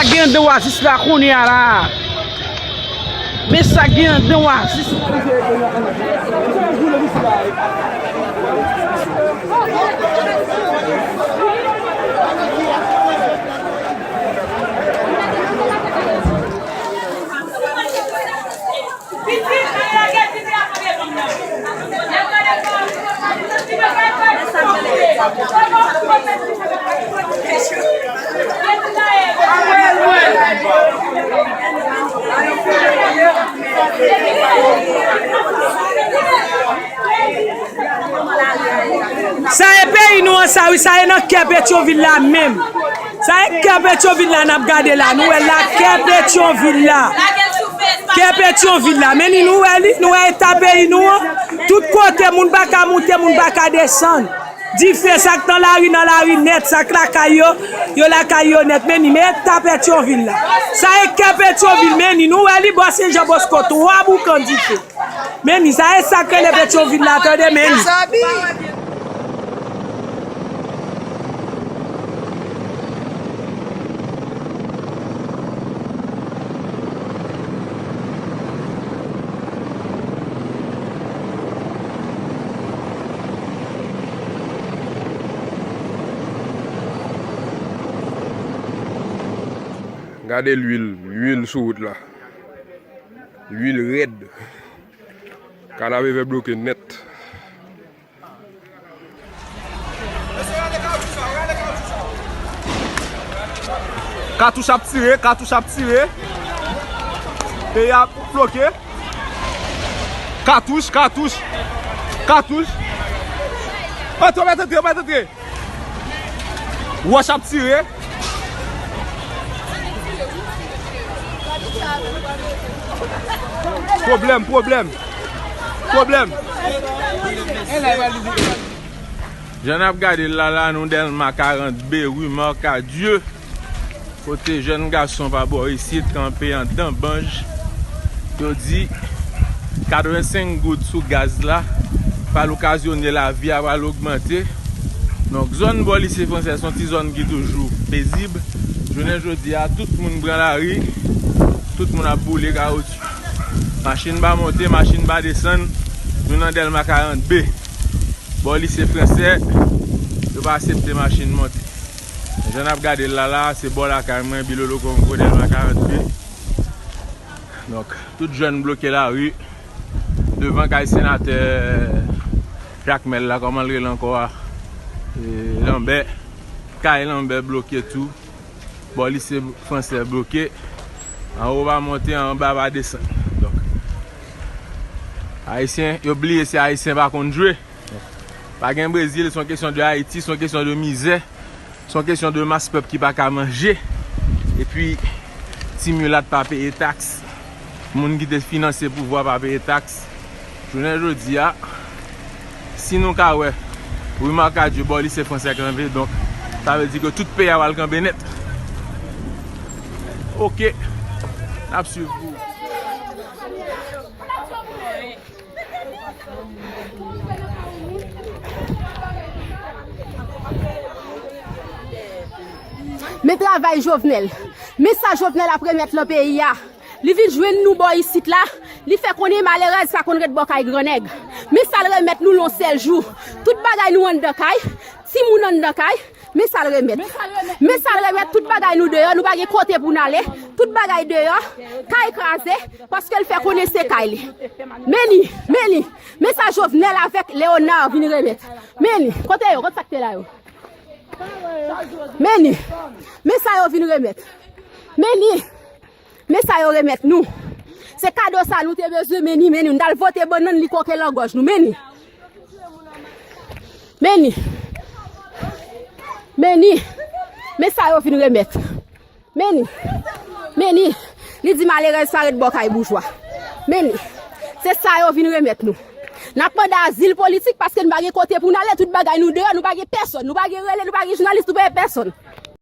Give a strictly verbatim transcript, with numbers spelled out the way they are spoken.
Gen anndan Oasis la kounye a la. Men sa gen anndan Oasis la. Sa e peyi nou an sa wi, sa e nan kè Petyonvil la menm. Sa e kè Petyonvil la n ap gade la, nou wè la kè Petyonvil la. Kè Petyonvil la, men ni nou wè li, nou wè eta peyi nou an. Tout kote moun pa ka moute, moun pa ka desann. Dife, sa k nan lari, nan lari nèt, sa k lakay yo, yo lakay yo nèt. Men ni, men eta Petyonvil la. Sa e kè Petyonvil, men ni nou wè li bò Sen Jan Bosko, twa boukan dife. Men ni, sa e sa k rele Petyonvil la, tande, men ni. Gade lwil, lwil sou wout la. Lwil rèd. Kanapevè bloke nèt. Katouch ap tire, katouch ap tire. Peyi a bloke. Katouch, katouch, katouch. Antre, mèt antre, mèt antre. Wòch ap tire. Pwoblèm, pwoblèm. Pwoblèm. Jan n ap gade l la, la, nou Dèlma karant B, ri Marcadieu. Kote jèn gason pa bò isit kanpe anndan banj. Yo di katrevensenk goud sou gaz la pral okazyone lavi a pral ogmante. Donk, zòn bò lise fransè se yon ti zòn ki toujou pezib. Jounen jodi a, tout moun pran lari, tout moun ap boule kawotchou. Machin pa monte, machin pa desann. Nou nan Dèlma karant B. Bò lise fransè, yo pa aksepte machin monte. Jan n ap gade l la, la, se bò lakay mwen, Bilolo Kongo, Dèlma karant B. Donk, tout jèn bloke lari devan kay senatè Jakmèl la, kòman l rele ankò a? E, Lanbè. Kay Lanbè bloke tou. Bò lise fransè bloke. Anwo pa monte, anba pa desann. Donk, Ayisyen, yo bliye se Ayisyen pa konn jwe. Pa gen Brezil, se yon kesyon de Ayiti, se yon kesyon de mizè, se yon kesyon de mas pèp ki pa ka manje. Epi, ti milat pa peye taks. Moun ki te finanse pouvwa pa peye taks. Jounen jodi a, si nou ka wè ri Marcadieu bò lise fransè kanpe, donk, sa vle di ke tout peyi a pral kanpe nèt. Oke, n ap swiv pou. Men travay Jovenel. Men sa Jovenel ap remèt lan peyi a. Li vin jwenn nou bò isit la. Li fè konnen malerèz pa konn ret bò kay grannèg. Men sa l remèt nou yon sèl jou. Tout bagay nou anndan kay. Timoun anndan kay. Men sa l remèt. Men sa l remèt, tout bagay nou deyò, nou pa gen kote pou n ale. Tout bagay deyò, kay kraze, paske l fè konnen se kay li. Men li, men li, men sa Jovenel avèk Léonard vin remèt. Men li, kote yo, kote sa k te la yo? Men li, men sa yo vin remèt. Men li, men sa yo remèt nou. Se kado sa nou te bezwen, men li, men li. Nou t al vote bannann, li koke lan gòj nou, men li. Men li. Men li. Men sa yo vin remèt. Men li. Men li. Li di malerèz pa ret bò kay boujwa. Men li. Se sa yo vin remèt nou. N ap mande azil politik paske nou pa gen kote pou n ale, tout bagay nou deyò, nou pa gen pèsonn, nou pa gen rele, nou pa gen jounalis, nou pa gen pèsonn.